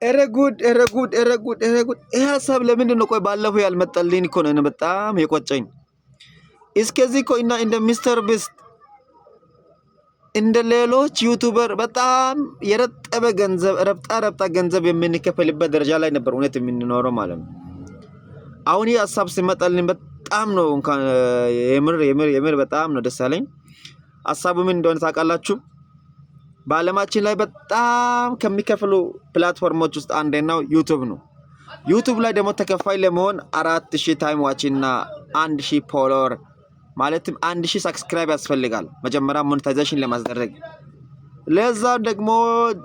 ኧረ ጉድ! ኧረ ጉድ! ኧረ ጉድ! ኧረ ጉድ! ይሄ ሀሳብ ለምንድን ነው ቆይ ባለፈው ያልመጣልኝ? እኮ ነው በጣም የቆጨኝ። እስከዚህ እኮ እና እንደ ሚስተር ቢስት፣ እንደ ሌሎች YouTuber በጣም የረጠበ ገንዘብ፣ ረብጣ ረብጣ ገንዘብ የምንከፈልበት ደረጃ ላይ ነበር እውነት የምንኖረው ማለት ነው። አሁን ይህ ሀሳብ ሲመጣልኝ በጣም ነው እንኳን የምር የምር የምር በጣም ነው ደስ ያለኝ። ሀሳቡ ምን እንደሆነ ታውቃላችሁ? በዓለማችን ላይ በጣም ከሚከፍሉ platform ኦች ውስጥ አንደኛው YouTube ነው። YouTube ላይ ደግሞ ተከፋይ ለመሆን 4000 time watch እና 1000 follower፣ ማለትም 1000 subscribe ያስፈልጋል መጀመሪያ monetization ለማስደረግ። ለዛ ደግሞ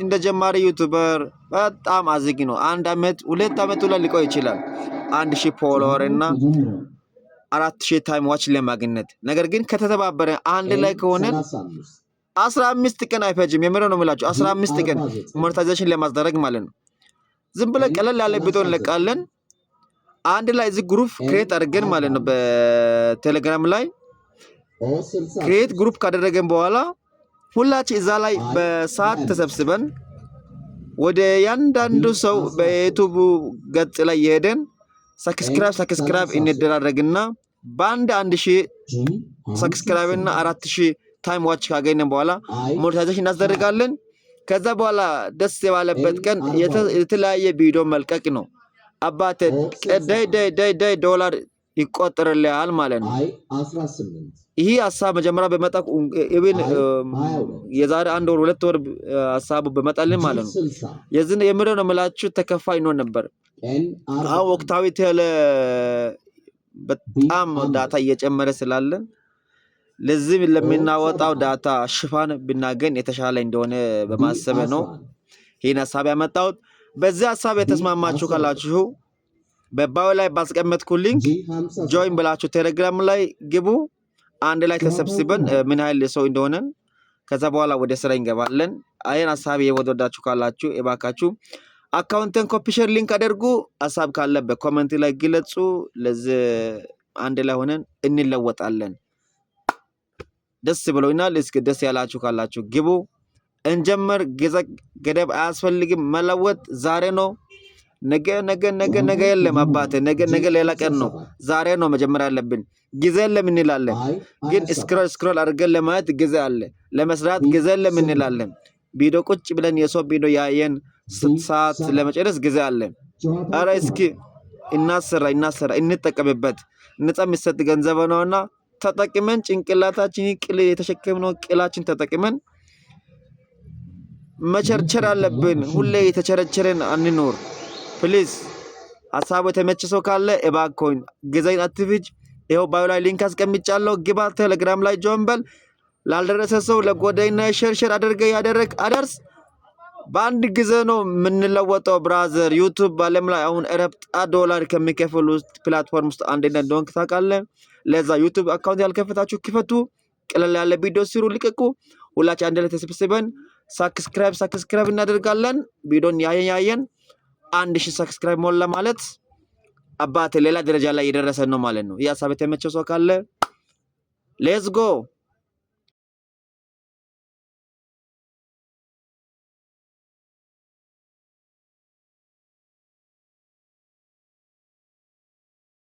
እንደ ጀማሪ YouTuber በጣም አዝጊ ነው። አንድ አመት፣ 2 አመት ላይ ሊቆይ ይችላል 1000 follower እና 4000 time watch ለማግኘት። ነገር ግን ከተተባበረ፣ አንድ ላይ ከሆነን 15 ቀን አይፈጅም። የምር ነው የምላችሁ፣ 15 ቀን monetization ለማስደረግ ማለት ነው። ዝም ብለን ቀለል ያለ ቪዲዮ እንለቃለን። አንድ ላይ እዚህ group create አድርገን ማለት ነው። በቴሌግራም ላይ create group ካደረገን በኋላ ሁላችን እዛ ላይ በሰዓት ተሰብስበን ወደ ያንዳንዱ ሰው በ YouTube ገጽ ላይ የሄደን subscribe subscribe እንደራረግና በአንድ 1000 subscribe እና 4000 time watch ካገኘን በኋላ monetization እናስደርጋለን። ከዛ በኋላ ደስ የባለበት ቀን የተለያየ ቪዲዮ መልቀቅ ነው። አባቴ፣ ደይ ደይ ደይ ደይ ዶላር ይቆጠርልሃል ማለት ነው። ይህ ሀሳብ መጀመሪያ በመጣ even የዛሬ አንድ ወር፣ 2 ወር ሀሳቡ በመጣልን ማለት ነው። የዚህ የምር ነው የምላችሁ ተከፋይ እንሆን ነበር። አሁን ወቅታዊ ቴሌ በጣም data እየጨመረ ስላለን ለዚህ ለምናወጣው data ሽፋን ብናገኝ የተሻለ እንደሆነ በማሰብ ነው ይህን ሀሳብ ያመጣሁት። በዚህ ሀሳብ የተስማማችሁ ካላችሁ በ bio ላይ ባስቀመጥኩ link join ብላችሁ ቴሌግራም ላይ ግቡ። አንድ ላይ ተሰብስበን ምን ያህል ሰው እንደሆነን ከዛ በኋላ ወደ ስራ እንገባለን። ይህን ሀሳብ የወደዳችሁ ካላችሁ እባካችሁ account ን copy፣ share፣ link አድርጉ። ሀሳብ ካለ በ comment ላይ ግለጹ። ለዚህ አንድ ላይ ሆነን እንለወጣለን። ደስ ብሎኛል። እስኪ ደስ ያላችሁ ካላችሁ ግቡ፣ እንጀምር። ጊዜ ገደብ አያስፈልግም። መለወጥ ዛሬ ነው። ነገ ነገ ነገ ነገ የለም አባቴ፣ ነገ ነገ ሌላ ቀን ነው። ዛሬ ነው መጀመሪያ ያለብን። ጊዜ የለም እንላለን፣ ግን scroll scroll አድርገን ለማየት ጊዜ አለ። ለመስራት ጊዜ የለም እንላለን። ቪዲዮ ቁጭ ብለን የሰው ቪዲዮ ያየን ሰዓት ለመጨረስ ጊዜ አለ። አረ እስኪ እናሰራ፣ እናሰራ፣ እንጠቀምበት። ነፃ የሚሰጥ ገንዘብ ነውና ተጠቅመን ጭንቅላታችን ቅል የተሸከምነው ቅላችን ተጠቅመን መቸርቸር አለብን። ሁሌ የተቸረቸረን አንኖር። Please፣ ሀሳቡ የተመቸ ሰው ካለ እባክዎን ጊዜን አትፍጅ። ይኸው bio ላይ link አስቀምጫለሁ። ግባ፣ ቴሌግራም ላይ join በል። ላልደረሰ ሰው ለጓደኛ share share አድርገህ ያደረግ አደርስ። በአንድ ጊዜ ነው የምንለወጠው brother። YouTube በዓለም ላይ አሁን ረብጣ ዶላር ከሚከፍሉ ውስጥ platform ውስጥ አንደኛ እንደሆንክ ታውቃለህ። ለዛ YouTube account ያልከፈታችሁ ክፈቱ። ቀለል ያለ ቪዲዮ ስሩ፣ ልቀቁ። ሁላችን አንድ ላይ ተሰብስበን subscribe subscribe እናደርጋለን። ቪዲዮን ያየን ያየን 1000 subscribe ሞላ ማለት አባቴ ሌላ ደረጃ ላይ የደረሰ ነው ማለት ነው። ይህ ሀሳብ የተመቸው ሰው ካለ let's go።